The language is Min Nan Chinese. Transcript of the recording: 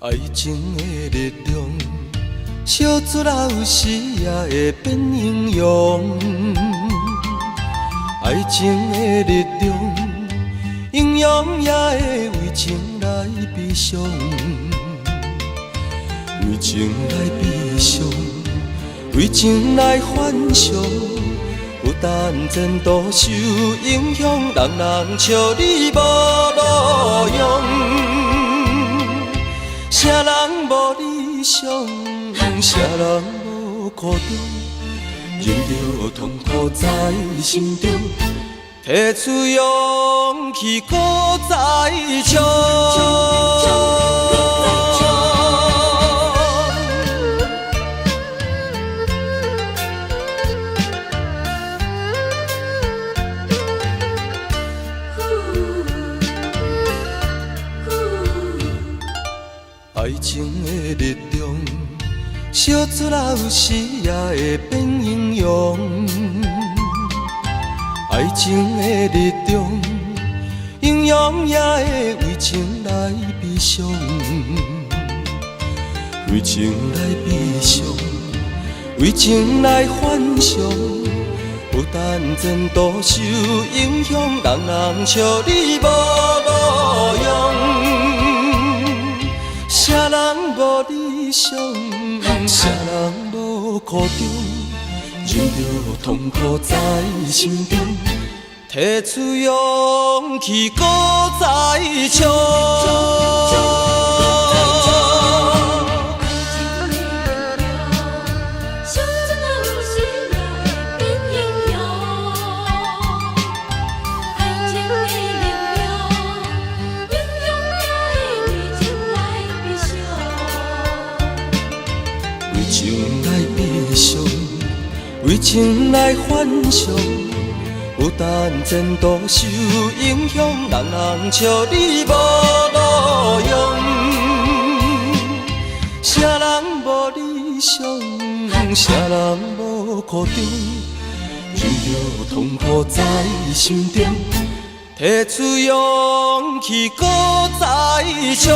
愛情的力量，小出仔有時也會變英雄。愛情的力量，英雄也會為情來悲傷，為情來悲傷，為情來幻想。有當前途受影響，人人笑你無路用。啥人無理想，啥人無苦衷，忍著痛苦在心中，提出勇氣閣再衝。愛情的力量，小出仔有時也會變英雄。愛情的力量，英雄也會為情來悲傷，為情來悲傷，為情來幻想。有當前途受影響，人人笑你無路用。啥人無理想，啥人無苦衷，忍著痛苦在心中，提出勇氣閣再衝。小出仔有時也會變英雄，愛情的力量，英雄也會為情來悲傷。為情來悲傷，為情來幻想。有當前途受影響，人人笑你無路用。啥人無理想，啥人無苦衷，忍著痛苦在心中，提出勇氣閣再衝。